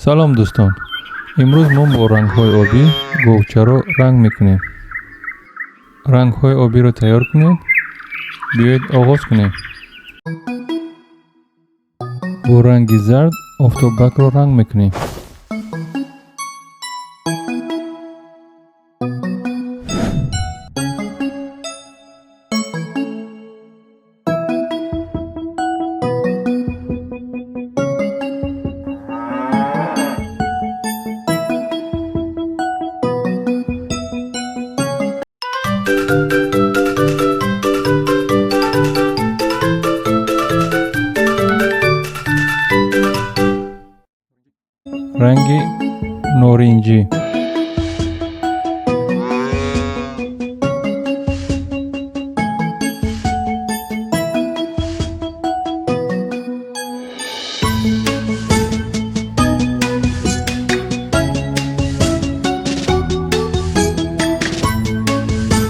Салом, дӯстон! Имрӯз мо бо рангҳои обӣ говчаро ранг мекунем. Рангҳои обиро тайёр кунед. Биёед, оғоз кунем. Бо ранги зард офтобакро ранг мекунем. Ранги норинҷӣ.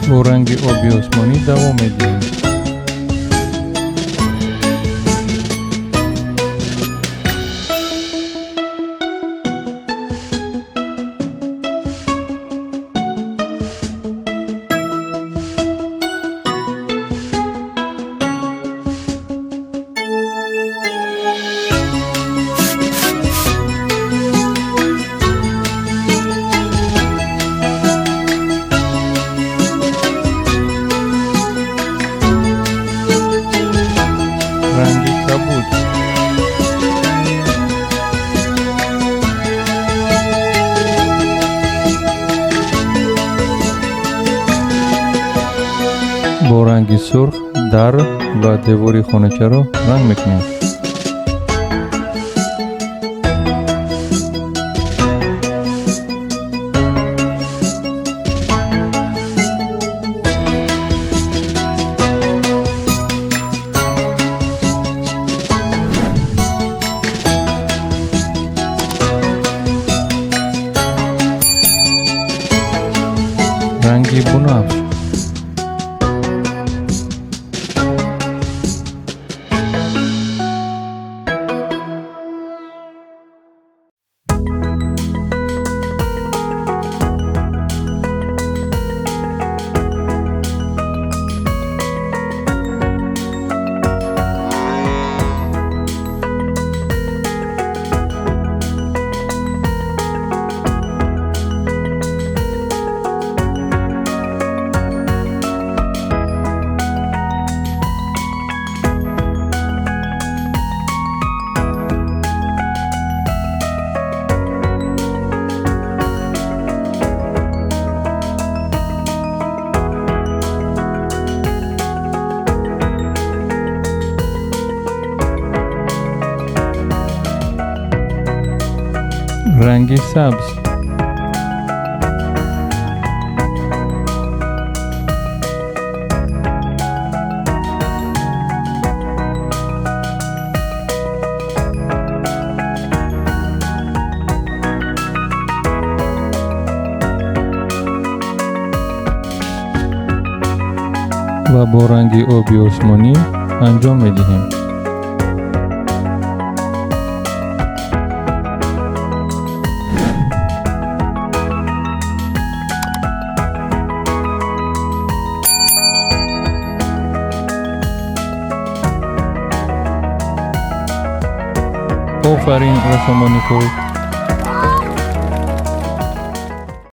Бо ранги оби осмонӣ давом медиҳем. Ранги кабуд. Бо ранги сурх дар ва девори хоначаро ранг мекунем. Ранги бунафш. Ранги сабз. Ва бо ранги оби осмонӣ анҷом медиҳем. Офарин, рассомони хуб!